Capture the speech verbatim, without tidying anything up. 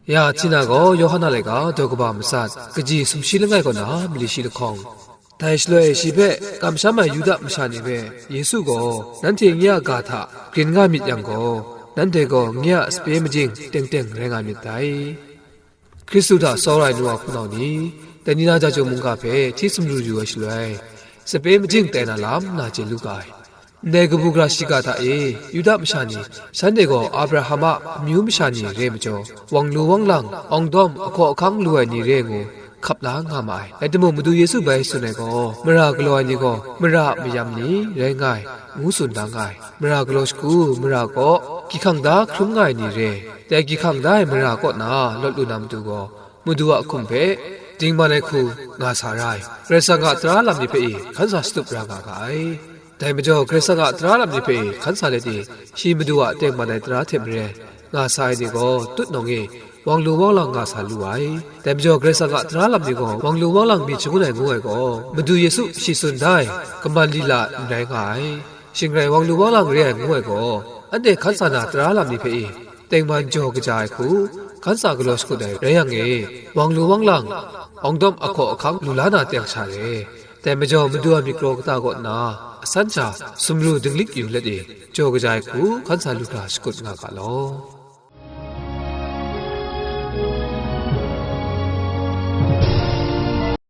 Ya Htina gaw Yawhan a laika daw kaba matsat, kaji sumshi langai kaw na mali shi lahkawng. Dai shaloi shi hpe kamsham ai Yuda masha ni hpe, Yesu gaw nanhte nye a ga hta grin nga myit yang gaw, nanhte gaw nye a sape majing teng teng rai nga myit dai. Hkristu hta tsawra ai nu wa hpunau ni, dai ni na jajung mungga hpe hti sumru yu ai shaloi, sape majing tai na lam na chye lu ga ai. Ndai kabu gara shiga hta e, Yuda masha ni, shanhte gaw Abraham a amyu masha ni re ai majaw, wang lu wang lang, awng dawm, ahkaw ahkang lu ai ni re ai ngu, hkap la nga ma ai. Rai timung, Madu Yesu bai tsun ai gaw, mara galaw ai ni gaw mara a mayam ni rai nga ai, ngu tsun da nga ai. Mara galaw shagu, mara kaw, gyihkang da hkrum nga ai ni re ai. Dai gyihkang da ai mara kaw na lawt lu na matu gaw, Madu a hkum hpe dingman ai hku nga sa ra ai. Karai Kasang a tara lam ni hpe e hkan sa shatup ra nga ga ai. Dai majaw, Karai Kasang a tara lam ni hpe e hkan sa let e, shi Madu a tengman ai tara hte maren nga sa ai ni gaw tutnawng e wang lu wang lang nga sa lu ai. Dai majaw, Karai Kasang a tara lam ni gaw wang lu wang lang myit shangun ai ngu ai gaw, Madu Yesu shi tsun da ai kaman lila n rai nga ai. Shing rai, wang lu wang lang re ai ngu ai gaw, anhte hkan sa na tara lam ni hpe e tengman jaw kaja ai hku, hkan sa galaw shakut ai rai yang e, wang lu wang lang, awng dawm, ahkaw ahkang lu la na teng sha re. Dai majaw, Madu a myit kraw kata kaw nna, asan sha sumru dinglik yu let e, jaw kaja ai hku hkan sa lu hkra shakut nga ga law.